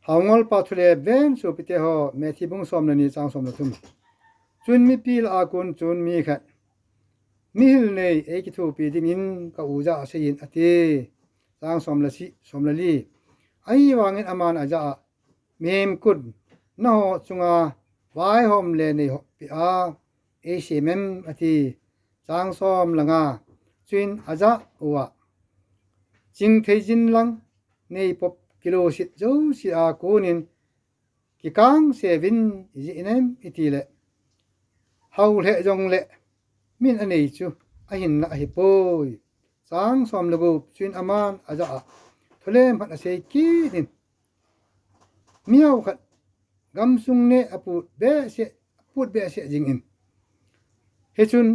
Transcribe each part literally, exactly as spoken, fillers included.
Haongolpa thu le ven sopite ho, Matthew bung som le ni chang som le thum. Chun mipi lah a kon chun mi khat, "Mihil nei, eikithopi dingin ka u jah a seiyin," ati. Chang som le si, som le li. Ahivangin aman ajah a, "Mihem kon, nangho chunga vaihom le nei hopi a eisem em?" ati. Chang som le nga. Chuin ajah uva, "Chingthei jin lang, nei pop kiloset jouse a konin kikang seuvin ijih inem?" itile, "Hao lheh jongle min anei chu ahinna ahipoi." Chang som le gup. Chuin aman ajah a, thulem khat asei kit in, "Miho khat gamsung neh aput behseh, aput behseh jingin, hichun,"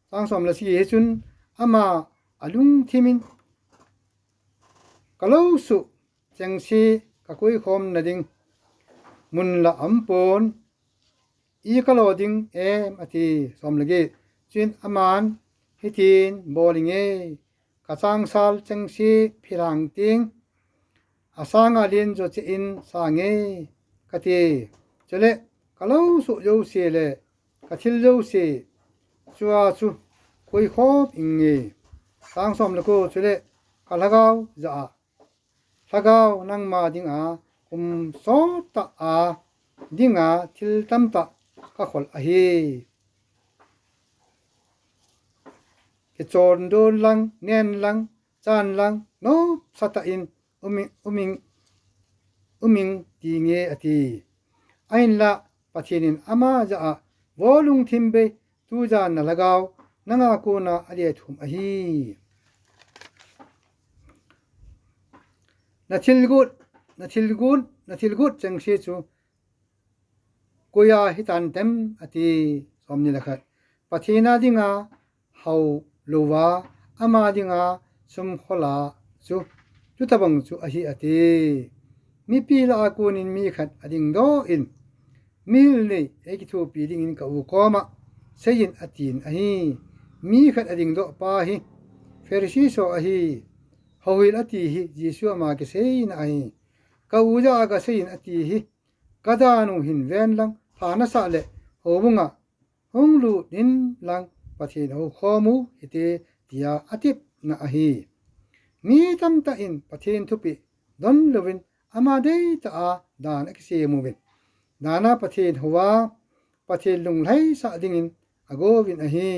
chang som le sagi, "hichun ama alungthimin, 'Ka lou suh chengse ka koikhomna ding mun la aumpon, i ka lo ding em?' ati." Som le get. Chuin aman hitin bol inge, "Ka changsal chengse philhang ting, asanga len jo cheh in sange kati. Chule ka lou suh jouse le ka thil jouse chua chu koikhom inge." Chang som le ko. Chule ka lhagao jah a, "Lhagao, nangma dinga kum sottah a dinga thil tamtah ka khol ahi. Kichondon lang, nen lang, chan lang, nopsatah in uming, uming, uming tinge," ati. Ahinlah Pathen in ama jah a, "Vo lungthim bei, tujan na lhagao nanga kona alethuh ahi. Na thilgot, na thilgot, na thilgot chengse chu koiya hitan tem?" ati. Som ni le khat. Pathen a dinga hao louva, ama dinga sum khola chu, chutabang chu ahi ati. Mipi lah a konin mi khat adingdoh in, "Mihil nei, eikithopi dingin ka u koma seiyin," atin ahi. Mi khat adingdoh pa hi Pharisee so ahi. Houhil ati hi Jesu ama kiseina ahi. "Ka u jah a ka seiyin ati hi, ka dan u hin ven lang, pha nasah le houbunga hung lut in lang Pathen houkhom u hite," tia atepna ahi. Mi tamtah in Pathen thupeh don louvin ama deitah a dan akisem uvin, dan a Pathen houva, Pathen lunglhaisah dingin agouvin ahi.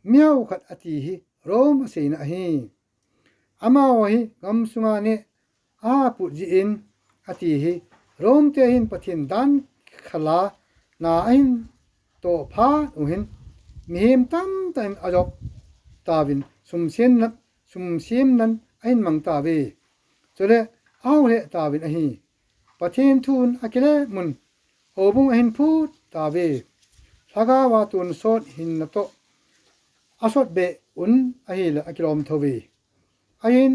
Miho khat ati hi Rome aseina ahi. Amaho hi gamsunga neh aput jeh in ati hi, Rome te hin Pathen dan khala na ahin toh phat u hin, mihem tamtah in ajop tauvin, sumsemna, sumsemnan ahin mang tauve. Chule ahao lheh tauvin ahi. Pathen thun akile mun, houbung ahin phut tauve. Lhagao a tonsot hinna toh asotbeh un ahile akilom thouve. Ahin,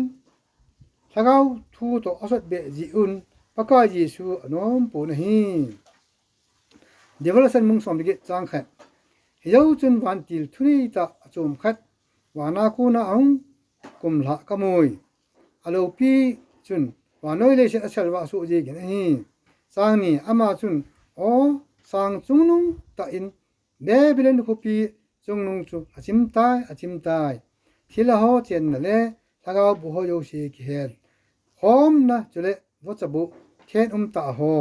lhagao thu toh asotbeh jeh un Pakai Jesu anom pon ahi. Devotion bung som le get chang khat. Hijou chun vantil thunei tah achom khat vana kona ahung kumlhah kamui. Aloupi chun vannoi leiset aselvah soh jengin ahi. Chang ni. Ama chun, "O sang chungnung tah in, Babylon khopi chungnung chu achim tai, achim tai. Thilha ho chenna le lhagao boh ho jouse kihen khomna, chule vochaboh khen umtah ho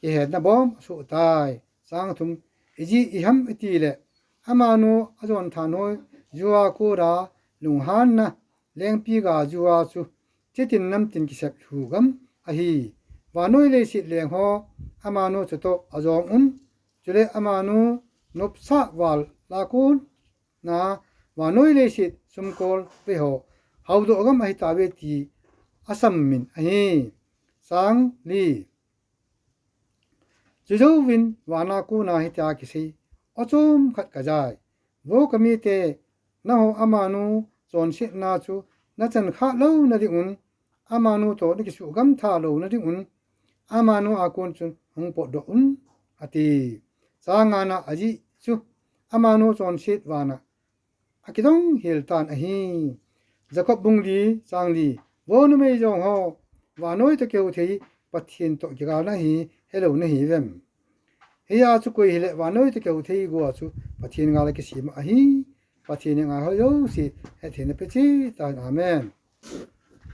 kihenna bom asoh tai." Chang thum. Ijeh ijeh ham itile, amanu ajon thanhoi jua kora lunghanna lengpi ga jua chu chitin namtin kisep lhu gam ahi. Vannoi leiset leng ho amanu chutoh ajong un, chule amanu nopsah val lakon na vannoi leiset sumkol vei ho haodoh gam ahi tauve ti asam min ahi. Chang li. Chujouvin vana kona hitia kisei, "O chom khat kajai. Vo kamite, nangho amanu chonsetna chu nachan khah louna ding un, amanu toh nakisuh gam tha louna ding un, amanu a kon chun hung potdoh un," ati. Chang nga na. Ajeh chu amanu chonset vana akidong hel tan ahi. Jakob bung li chang li. Vo numei jong ho, vannoi toh kihou thei Pathen toh kigalna hi helou nahi vem? Hiya chu koi hile vannoi toh kihou thei go a chu Pathen gal a kisem ahi. Pathen in angai ho jouse hetthei na pe cheh tahen. Amen.